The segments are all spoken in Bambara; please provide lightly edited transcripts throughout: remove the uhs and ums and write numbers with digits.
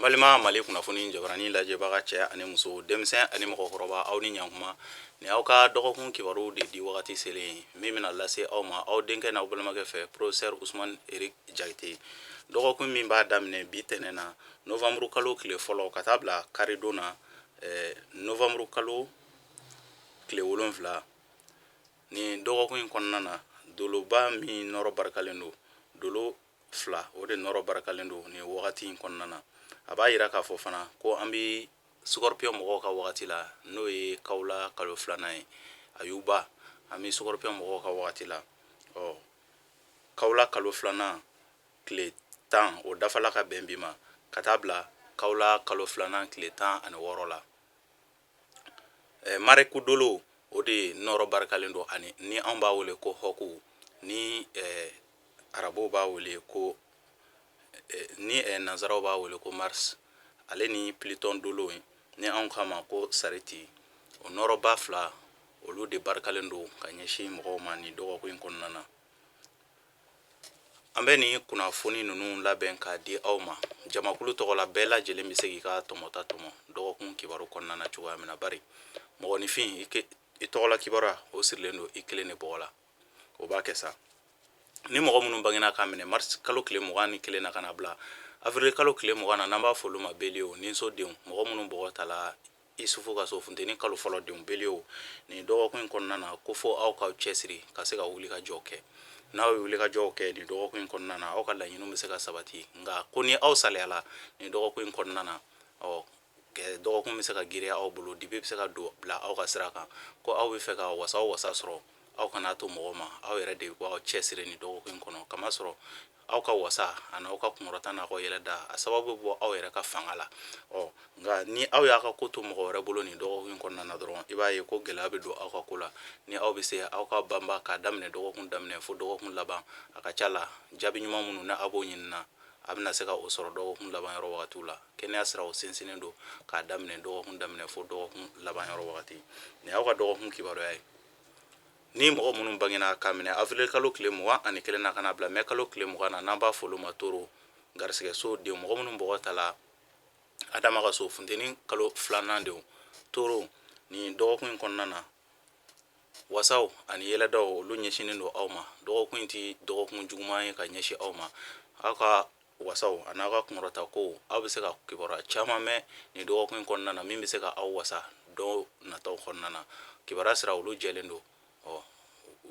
Balima Mali kunnafoni jabaranin lajɛbaga cɛ ani muso, denmisɛn ani mɔgɔkɔrɔba, aw ni ɲankuma. Ni aw ka dɔgɔkun kibaru de di wagati selen min bɛna lase aw ma aw denkɛ n'aw balimakɛ fɛ, professeur Usumani Eric Jakite. Dɔgɔkun min b'a daminɛ bi tɛnɛn na, novembre kalo tile fɔlɔ, ka taa bila karidon na, novembre kalo tile 7. Nin dɔgɔkun in kɔnɔna na, doloba min nɔrɔ barikalen don, dolo fila o de nɔrɔ barikalen don nin wagati in kɔnɔna na. A b'a yira k'a fɔ fana ko an bɛ scorpion mɔgɔw ka wagati la, n'o ye kawula kalo filanan ye, ayuba. An bɛ scorpion mɔgɔw ka wagati la. Ɔ, kawula kalo filanan tile 10, o dafala ka bɛn bi ma, ka taa bila kawula kalo filanan tile 16 la. Mariku dolo, o de nɔrɔ barikalen don, ani ni anw b'a wele ko hɔku, ni arabuw b'a wele ko ni nansaraw b'a wele ko Mars, ale ni Pluton dolo ye, ni anw k'a ma ko Sariti. O nɔrɔba fila, olu de barikalen don ka ɲɛsin mɔgɔw ma nin dɔgɔkun in kɔnɔna na. An bɛ nin kunnafoni ninnu labɛn k'a di aw ma jamakulu tɔgɔ la. Bɛɛ lajɛlen bɛ se k'i ka tɔmɔta tɔmɔ dɔgɔkun kibaru kɔnɔna na cogoya min na, bari mɔgɔninfin, i tɔgɔla kibaruya, o sirilen don i kelen de bɔgɔ la. O b'a kɛ sa. Ni mɔgɔ minnu bangena k'a minɛ mars kalo tile 21 na ka na bila avril kalo tile 20 na, n'an b'a fɔ olu ma bélier, ninso denw, mɔgɔ minnu bɔgɔ tala Isufu ka so, funteni kalo fɔlɔ denw, bélier, nin dɔgɔkun in kɔnɔna na, ko fo aw k'aw cɛsiri ka se ka wuli ka jɔ kɛ. N'aw ye wuli ka jɔw kɛ nin dɔgɔkun in kɔnɔna na, aw ka laɲiniw bɛ se ka sabati. Nka ko ni aw saliyala nin dɔgɔkun in kɔnɔna na, ɔ, dɔgɔkun bɛ se ka giriya aw bolo, dibi bɛ se ka don bila aw ka sira kan. Ko aw bɛ fɛ ka wasa o wasa sɔrɔ, aw kana to mɔgɔ ma, aw yɛrɛ de b'aw cɛsiri nin dɔgɔkun in kɔnɔ, kamasɔrɔ aw ka wasa ani aw ka kunkɔrɔta n'aw ka yɛlɛda, a sababu bɛ bɔ aw yɛrɛ ka fanga la. Ɔ, nka ni aw y'a ka ko to mɔgɔ wɛrɛ bolo nin dɔgɔkun in kɔnɔna na dɔrɔn, i b'a ye ko gɛlɛya bɛ don aw ka ko la. Ni aw bɛ se aw ka banba k'a daminɛ dɔgɔkun daminɛ fo dɔgɔkun laban, a ka ca la jaabi ɲuman minnu ni aw b'o ɲinina, a bɛna se ka o sɔrɔ dɔgɔkun laban yɔrɔ wagatiw la. Kɛnɛya siraw sinsinnen don k'a daminɛ dɔgɔkun daminɛ fo dɔgɔkun laban yɔrɔ wagati. Nin y'aw ka dɔgɔkun kibaruya ye. Ni mɔgɔ minnu bangena k'a minɛ avril kalo tile 21 na ka na bila mɛ kalo tile 20 na, n'an b'a fɔ olu ma toro, garisɛgɛso denw, mɔgɔ minnu bɔgɔ tala Adama ka so, funteni kalo filanan denw, toro, nin dɔgɔkun in kɔnɔna na, wasaw ani yɛlɛdaw, olu ɲɛsinnen don aw ma. Dɔgɔkun in tɛ dɔgɔkun juguman ye ka ɲɛsin aw ma. Aw ka wasaw ani aw ka kunkɔrɔta kow, aw bɛ se ka kibaruya caman mɛn nin dɔgɔkun in kɔnɔna na min bɛ se ka aw wasa don nataw kɔnɔna na. Kibaruya sira, olu jɛlen don. Ɔ,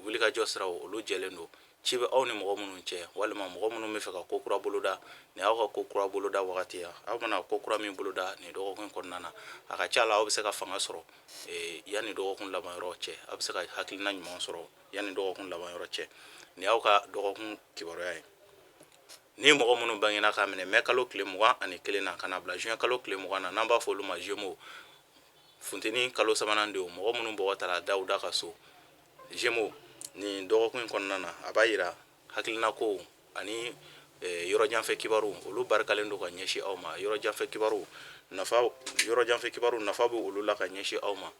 wulikajɔ siraw, olu jɛlen don. Ci bɛ aw ni mɔgɔ minnu cɛ, walima mɔgɔ minnu bɛ fɛ ka ko kura boloda, nin y'aw ka ko kura boloda wagati ye. Aw mana ko kura min boloda nin dɔgɔkun in kɔnɔna na, a ka ca la aw bɛ se ka fanga sɔrɔ yanni dɔgɔkun laban yɔrɔ cɛ. Aw bɛ se ka hakilina ɲuman sɔrɔ yanni dɔgɔkun laban yɔrɔ cɛ. Nin y'aw ka dɔgɔkun kibaruya ye. Ni mɔgɔ minnu bangena k'a minɛ mɛ kalo tile 21 na ka na bila juin kalo tile 20 na, n'an b'a fɔ olu ma Gémeaux, funteni kalo sabanan denw, mɔgɔ minnu bɔgɔ tala Dawuda ka so, Gémeaux, nin dɔgɔkun in kɔnɔna na, a b'a yira hakilina kow ani yɔrɔ janfɛ kibaru, olu barikalen don ka ɲɛsin aw ma. Yɔrɔ janfɛ kibaru nafa bɛ olu la ka ɲɛsin aw ma.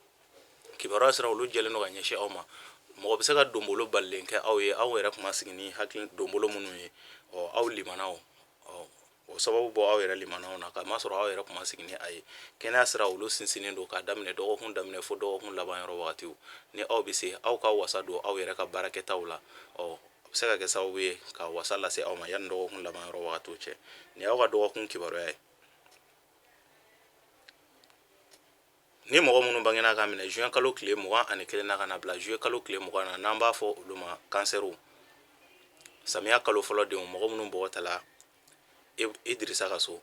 Kibaruya sira, olu jɛlen don ka ɲɛsin aw ma. Mɔgɔ bɛ se ka donbolo balilen kɛ aw ye, aw yɛrɛ kuma sigi ni hakili donbolo minnu ye. Ɔ, aw limanaw, ɔ, o sababu bɔ aw yɛrɛ limanaw na, k'a masɔrɔ aw yɛrɛ kuma sigi ni a ye. Kɛnɛya sira, olu sinsinnen don k'a daminɛ dɔgɔkun daminɛ fo dɔgɔkun laban yɔrɔ wagatiw. Ni aw bɛ se aw ka wasa don aw yɛrɛ ka baarakɛtaw la, ɔ, a bɛ se ka kɛ sababu ye ka wasa lase aw ma yanni dɔgɔkun laban yɔrɔ wagatiw cɛ. Nin y'aw ka dɔgɔkun kibaruya ye. Ni mɔgɔ minnu bangena k'a minɛ juin kalo tile 21 na ka na bila juillet kalo tile 20 na, n'an b'a fɔ olu ma kansɛriw, samiya kalo fɔlɔ denw, mɔgɔ minnu bɔgɔ tala Idirisa ka so,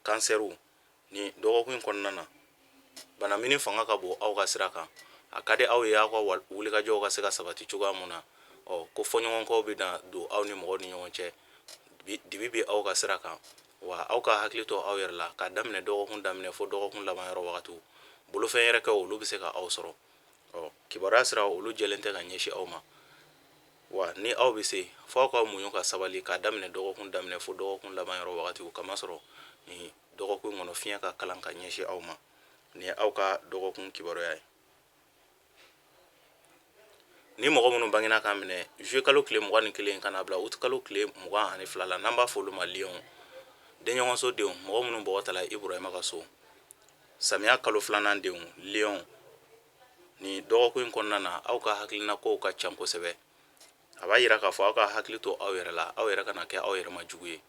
kansɛriw, nin dɔgɔkun in kɔnɔna na, bana min fanga ka bon aw ka sira kan, a ka di aw ye aw ka wulikajɔw ka se ka sabati cogoya mun na. Ɔ, ko fɔɲɔgɔnkɔw bɛ na don aw ni mɔgɔw ni ɲɔgɔn cɛ, dibi bɛ aw ka sira kan. Wa aw ka hakili to aw yɛrɛ la k'a daminɛ dɔgɔkun daminɛ fo dɔgɔkun laban yɔrɔ wagatiw. Bolofɛn yɛrɛkɛw, olu bɛ se ka aw sɔrɔ. Ɔ, kibaruya sira, olu jɛlen tɛ ka ɲɛsin aw ma. Wa ni aw bɛ se, fo aw ka muɲu ka sabali k'a daminɛ dɔgɔkun daminɛ fo dɔgɔkun laban yɔrɔ wagatiw, kamasɔrɔ nin dɔgɔkun kɔnɔ, fiɲɛ ka kalan ka ɲɛsin aw ma. Nin ye aw ka dɔgɔkun kibaruya ye. Ni mɔgɔ minnu bangena k'a minɛ juillet kalo tile 21 ka na bila août kalo tile 22 la, n'an b'a fɔ olu ma lion, Denɲɔgɔnso denw, mɔgɔ minnu bɔgɔ tala Iburahima ka so, samiya kalo filanan denw, lion, nin dɔgɔkun in kɔnɔna na, aw ka hakilina kow ka ca kosɛbɛ. A b'a yira k'a fɔ aw ka hakili to aw yɛrɛ la, aw yɛrɛ kana kɛ aw yɛrɛ ma jugu ye.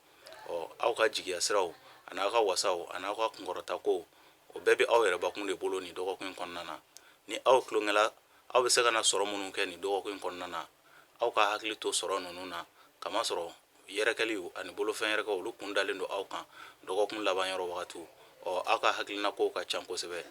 Ɔ, aw ka jigiya siraw ani aw ka wasaw ani aw ka kunkɔrɔta kow, o bɛɛ bɛ aw yɛrɛ bakun de bolo nin dɔgɔkun in kɔnɔna na. Ni aw tulonkɛla, aw bɛ se ka na sɔrɔ minnu kɛ nin dɔgɔkun in kɔnɔna na, aw ka hakili to sɔrɔ ninnu na, kamasɔrɔ yɛrɛkɛliw ani bolofɛn yɛrɛkɛw, olu kun dalen don aw kan dɔgɔkun laban yɔrɔ wagatiw. Ɔ, aw ka hakilina kow ka ca kosɛbɛ.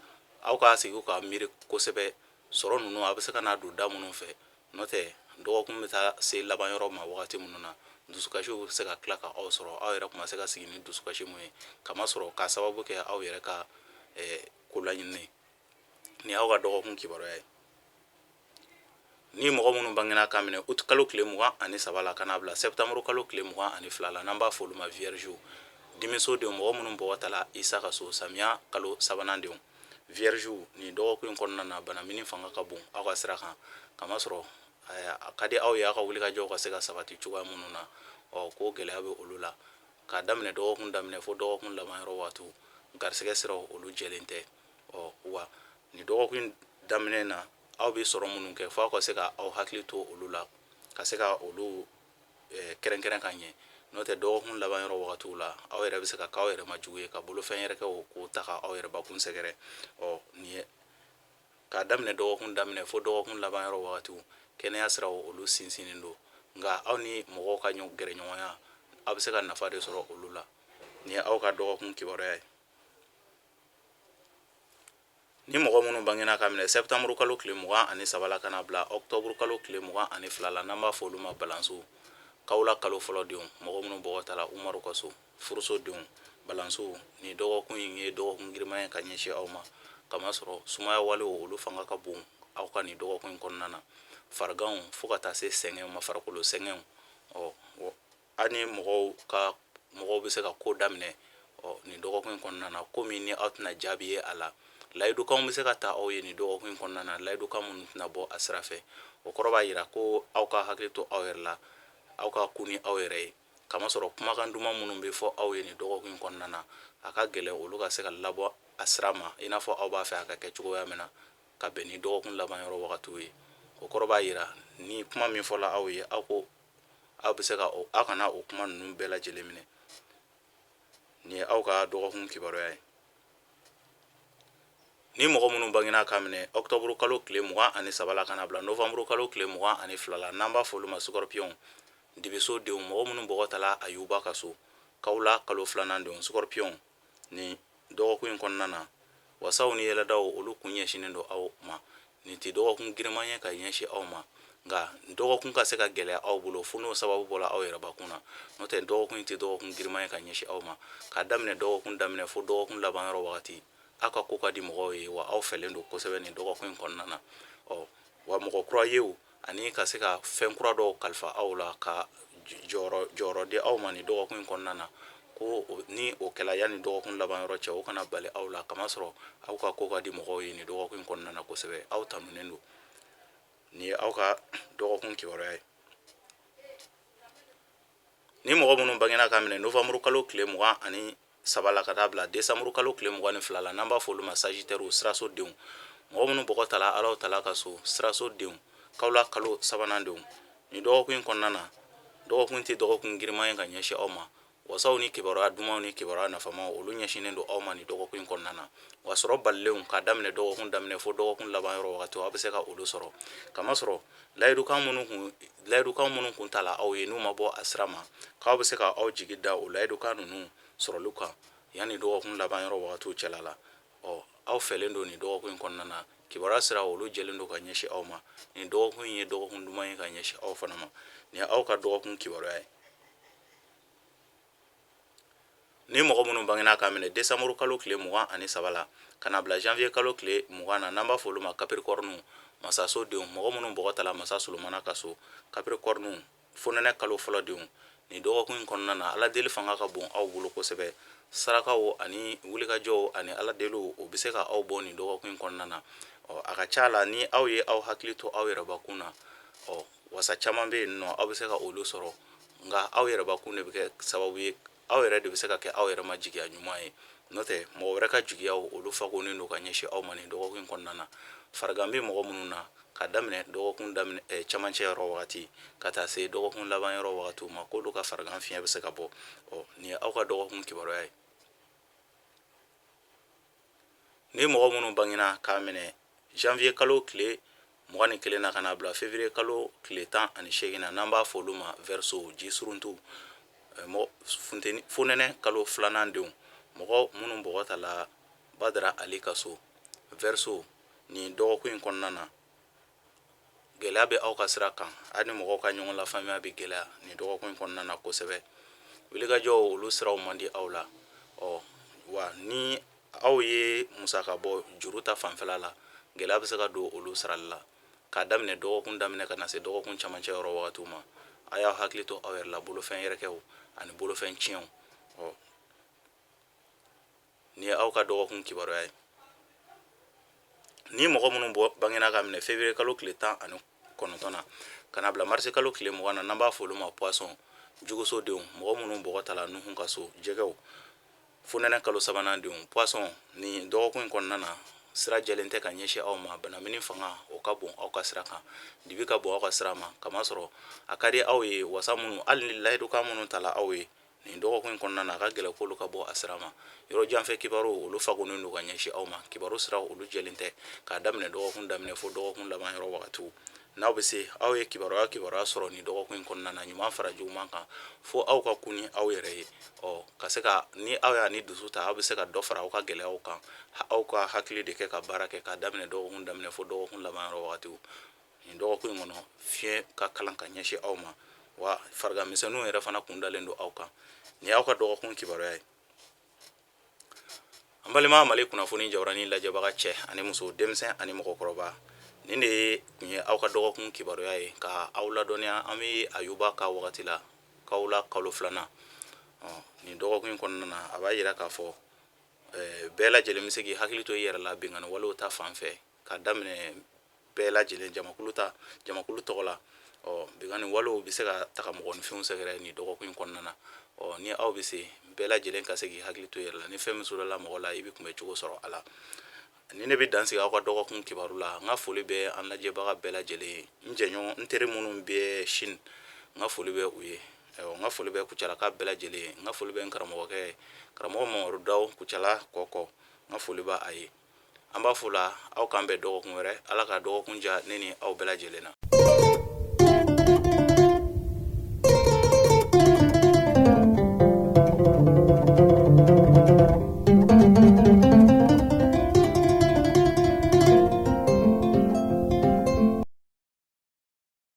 Aw ka sigi ka miiri kosɛbɛ sɔrɔ ninnu a bɛ se ka n'a don da minnu fɛ. N'o tɛ, dɔgɔkun bɛ taa se laban yɔrɔ ma wagati minnu na, dusukasiw bɛ se ka tila ka aw sɔrɔ, aw yɛrɛ tun ma se ka sigi ni dusukasi mun ye, kamasɔrɔ k'a sababu kɛ aw yɛrɛ ka ko laɲininen. Nin y'aw ka dɔgɔkun kibaruya ye. Ni mɔgɔ minnu bangena k'a minɛ uti kalo tile 23 la ka n'a bila sɛptanburu kalo tile 22 la, n'an b'a fɔ olu ma vierge, dimiso denw, mɔgɔ minnu bɔgɔ tala Isa ka so, samiya kalo sabanan denw, vierge, nin dɔgɔkun in kɔnɔna na, banamini fanga ka bon aw ka sira kan, kamasɔrɔ a ka di aw ye aw ka wulikajɔw ka se ka sabati cogoya minnu na. Ɔ, ko gɛlɛya bɛ olu la k'a daminɛ dɔgɔkun daminɛ fo dɔgɔkun laban yɔrɔ waatiw, garisɛgɛ siraw olu jɛlen tɛ. Ɔ, wa nin dɔgɔkun in daminɛ na, aw bɛ sɔrɔ minnu kɛ, fo aw ka se ka aw hakili to olu la, ka se ka olu kɛrɛnkɛrɛn ka ɲɛ. N'o tɛ, dɔgɔkun laban yɔrɔ wagatiw la, aw yɛrɛ bɛ se ka k'aw yɛrɛ ma jugu ye, ka bolofɛn yɛrɛ kɛ o k'o ta ka aw yɛrɛ bakun sɛgɛrɛ. Ɔ, nin ye k'a daminɛ dɔgɔkun daminɛ fo dɔgɔkun laban yɔrɔ wagatiw, kɛnɛya siraw olu sinsinnen don, nka aw ni mɔgɔw ka gɛrɛɲɔgɔnya, aw bɛ se ka nafa de sɔrɔ olu la. Nin ye aw ka dɔgɔkun kibaruya ye. Ni mɔgɔ minnu bangena ka minɛ sɛptanburu kalo tile 23 la ka na bila ɔkutɔburu kalo tile 22 la, n'an b'a fɔ olu ma balanso, kawula kalo fɔlɔ denw, mɔgɔ minnu bɔgɔ tala Umaru ka so, furuso denw, balanso, nin dɔgɔkun in ye dɔgɔkun girinman ye ka ɲɛsin aw ma, kamasɔrɔ sumaya walew olu fanga ka bon aw ka nin dɔgɔkun in kɔnɔna na, fariganw fo ka taa se sɛgɛnw ma, farikolo sɛgɛnw. Ɔ, aw ni mɔgɔw ka mɔgɔw bɛ se ka ko daminɛ, ɔ, nin dɔgɔkun in kɔnɔna na, ko min ni aw tɛna jaabi ye a la. Layidukanw bɛ se ka ta aw ye nin dɔgɔkun in kɔnɔna na, layidukan minnu tɛna bɔ a sira fɛ. O kɔrɔ b'a jira ko aw ka hakili to aw yɛrɛ la, aw ka kun ni aw yɛrɛ ye, kamasɔrɔ kumakan duman minnu bɛ fɔ aw ye nin dɔgɔkun in kɔnɔna na, a ka gɛlɛn olu ka se ka labɔ a sira ma i n'a fɔ aw b'a fɛ a ka kɛ cogoya min na, ka bɛn ni dɔgɔkun laban yɔrɔ wagatiw ye. O kɔrɔ b'a jira ni kuma min fɔla aw ye, aw ko aw bɛ se ka aw kana o kuma ninnu bɛɛ lajɛlen minɛ. Nin ye aw ka dɔgɔkun kibaruya ye. Ni mɔgɔ minnu bangena k'a minɛ ɔkutɔburu kalo tile 23 la ka na bila novanburu kalo tile 22 la, n'an b'a fɔ olu ma scorpion, dibiso denw, mɔgɔ minnu bɔgɔ tala Ayuba ka so, kawula kalo filanan denw, scorpion, nin dɔgɔkun in kɔnɔna na, wasaw ni yɛlɛdaw olu kun ɲɛsinnen don aw ma. Nin tɛ dɔgɔkun girinman ye ka ɲɛsin aw ma, nka dɔgɔkun ka se ka gɛlɛya aw bolo fo n'o sababu bɔra aw yɛrɛ bakun na. N'o tɛ, dɔgɔkun in tɛ dɔgɔkun girinman ye ka ɲɛsin aw ma. K'a daminɛ dɔgɔkun daminɛ fo dɔgɔkun laban yɔrɔ wagati, aw ka ko ka di mɔgɔw ye, wa aw fɛlen don kosɛbɛ nin dɔgɔkun in kɔnɔna na. Ɔ, wa mɔgɔ kura yew ani ka se ka fɛn kura dɔw kalifa aw la, ka jɔyɔrɔ di aw ma nin dɔgɔkun in kɔnɔna na, ko ni o kɛla yanni dɔgɔkun laban yɔrɔ cɛ, o kana bali aw la, kamasɔrɔ aw ka ko ka di mɔgɔw ye nin dɔgɔkun in kɔnɔna na kosɛbɛ, aw tanunen don. Nin ye aw ka dɔgɔkun kibaruya ye. Ni mɔgɔ minnu bangena k'a minɛ novanburu kalo tile 23 la ka taa bila desanburu kalo tile 22 la, n'an b'a fɔ olu ma sagittaire, siraso denw, mɔgɔ minnu bɔgɔ tala Alahu tala ka so, siraso denw, kawula kalo sabanan denw, nin dɔgɔkun in kɔnɔna na, dɔgɔkun tɛ dɔgɔkun girinman ye ka ɲɛsin aw ma. Wasaw ni kibaruya dumanw ni kibaruya nafamaw olu ɲɛsinnen don aw ma nin dɔgɔkun in kɔnɔna na. Wa sɔrɔ balilenw k'a daminɛ dɔgɔkun daminɛ fo dɔgɔkun laban yɔrɔ wagati, aw bɛ se ka olu sɔrɔ, kamasɔrɔ layidukan minnu kun tala aw ye n'u ma bɔ a sira ma, k'aw bɛ se ka aw jigi da o layidukan ninnu sɔrɔli kan yanni dɔgɔkun laban yɔrɔ wagatiw cɛla la. Ɔ, aw fɛlen don nin dɔgɔkun in kɔnɔna na. Kibaruya sira olu jɛlen don ka ɲɛsin aw ma. Nin dɔgɔkun in ye dɔgɔkun duman ye ka ɲɛsin aw fana ma. Nin ye aw ka dɔgɔkun kibaruya ye. Ni mɔgɔ minnu bangena k'a minɛ desanburu kalo tile 23 la ka na bila janvier kalo tile 20 na, n'an b'a fɔ olu ma capricorne, masaso denw, mɔgɔ minnu bɔgɔ tala masa Solomana ka so, capricorne, fonɛnɛ kalo fɔlɔ denw, nin dɔgɔkun in kɔnɔna na, ala deli fanga ka bon aw bolo kosɛbɛ. Sarakaw ani wulikajɔw ani ala deliw, o bɛ se ka aw bɔ nin dɔgɔkun in kɔnɔna na. Ɔ, a ka ca la, ni aw ye aw hakili to aw yɛrɛbakun na, ɔ, wasa caman bɛ yen nɔ, aw bɛ se ka olu sɔrɔ, nka aw yɛrɛbakun de bɛ kɛ sababu ye. Aw yɛrɛ de bɛ se ka kɛ aw yɛrɛ ma jigiya ɲuman ye, n'o tɛ mɔgɔ wɛrɛ ka jigiyaw olu fakonnen don ka ɲɛsin aw ma nin dɔgɔkun in kɔnɔna na. Farigan bɛ mɔgɔ minnu na, ka daminɛ dɔgɔkun daminɛ camancɛ yɔrɔ wagati ka taa se dɔgɔkun laban yɔrɔ wagatiw ma, k'olu ka farigan fiɲɛ bɛ se ka bɔ. Ɔ, nin ye aw ka dɔgɔkun kibaruya ye. Ni mɔgɔ minnu bangena k'a minɛ janvier kalo tile 21 na ka n'a bila février kalo tile 18 na, n'an b'a fɔ olu ma Verseau, ji suruntu, funteni fonɛnɛ kalo filanan denw, mɔgɔ minnu bɔgɔ tala Badara Ali ka so, Verseau, nin dɔgɔkun in kɔnɔna na, gɛlɛya bɛ aw ka sira kan. Aw ni mɔgɔw ka ɲɔgɔn lafaamuya bɛ gɛlɛya nin dɔgɔkun in kɔnɔna na kosɛbɛ. Wulikajɔw olu siraw man di aw la. Ɔ wa, ni aw ye musaka bɔ juru ta fanfɛla la, gɛlɛya bɛ se ka don olu sarali la. K'a daminɛ dɔgɔkun daminɛ ka na se dɔgɔkun camancɛ yɔrɔ wagatiw ma, a y'aw hakili to aw yɛrɛ la, bolofɛn yɛrɛkɛw ani bolofɛn tiɲɛw. Ɔ, nin ye aw ka dɔgɔkun kibaruya ye. Ni mɔgɔ minnu bɔ bangena ka minɛ février kalo tile 19 na ka na bila marisi kalo tile 20 na, n'an b'a fɔ olu ma poisson, juguso denw, mɔgɔ minnu bɔgɔ tala Nuhun ka so, jɛgɛw, fonɛnɛ kalo sabanan denw, poisson, nin dɔgɔkun in kɔnɔna na, sira jɛlen tɛ ka ɲɛsin aw ma. Banamini fanga o ka bon aw ka sira kan, dibi ka bon aw ka sira ma, kamasɔrɔ a ka di aw ye wasa minnu, hali ni layidukan minnu tala aw ye nin dɔgɔkun in kɔnɔna na, a ka gɛlɛn k'olu ka bɔ a sira ma. Yɔrɔ janfɛ kibaru olu fakonnen don ka ɲɛsin aw ma. Kibaru sira olu jɛlen tɛ k'a daminɛ dɔgɔkun daminɛ fo dɔgɔkun laban yɔrɔ wagatiw. N'aw bɛ se, aw ye kibaruya kibaruya sɔrɔ nin dɔgɔkun in kɔnɔna na, ɲuman fara juguman kan, fo aw ka kun ni aw yɛrɛ ye. Ɔ, ka se ka ni aw y'a ni dusu ta, aw bɛ se ka dɔ fara aw ka gɛlɛyaw kan. Aw ka hakili de kɛ ka baara kɛ k'a daminɛ dɔgɔkun daminɛ fo dɔgɔkun laban yɔrɔ wagatiw. Nin dɔgɔkun in kɔnɔ, fiɲɛ ka kalan ka ɲɛsin aw ma, wa farigan misɛnninw yɛrɛ fana kun dalen don aw kan. Nin y'aw ka dɔgɔkun kibaruya ye. An balima Mali kunnafoni jabaranin lajɛbaga, cɛ ani muso, denmisɛn ani mɔgɔkɔrɔba, nin de ye tun ye aw ka dɔgɔkun kibaruya ye, ka aw ladɔnniya. An bɛ Ayuba ka wagati la, kawula kalo filanan. Nin dɔgɔkun in kɔnɔna na, a b'a yira k'a fɔ bɛɛ lajɛlen bɛ se k'i hakili to i yɛrɛ la binkanni walew ta fan fɛ, k'a daminɛ bɛɛ lajɛlen jamakulu ta jamakulu tɔgɔ la. Ɔ, binkanni walew bɛ se ka taga mɔgɔninfinw sɛgɛrɛ nin dɔgɔkun in kɔnɔna na. Ɔ, ni aw bɛ se, bɛɛ lajɛlen ka se k'i hakili to i yɛrɛ la. Ni fɛn min sɔrɔla mɔgɔ la, i bɛ kunbɛ cogo sɔrɔ a la. Ni ne bɛ dan sigi aw ka dɔgɔkun kibaru la. N ka foli bɛ an lajɛbaga bɛɛ lajɛlen ye, n jɛɲɔgɔn, n teri minnu bɛ Chine, n ka foli bɛ u ye. N ka foli bɛ Kucalaka bɛɛ lajɛlen ye. N ka foli bɛ n karamɔgɔkɛ ye, karamɔgɔ Mamadu Daw Kucala kɔkɔ, n ka foli b'a ye. An b'a fɔ la, aw k'an bɛn dɔgɔkun wɛrɛ. Ala ka dɔgɔkun diya ne ni aw bɛɛ lajɛlen na.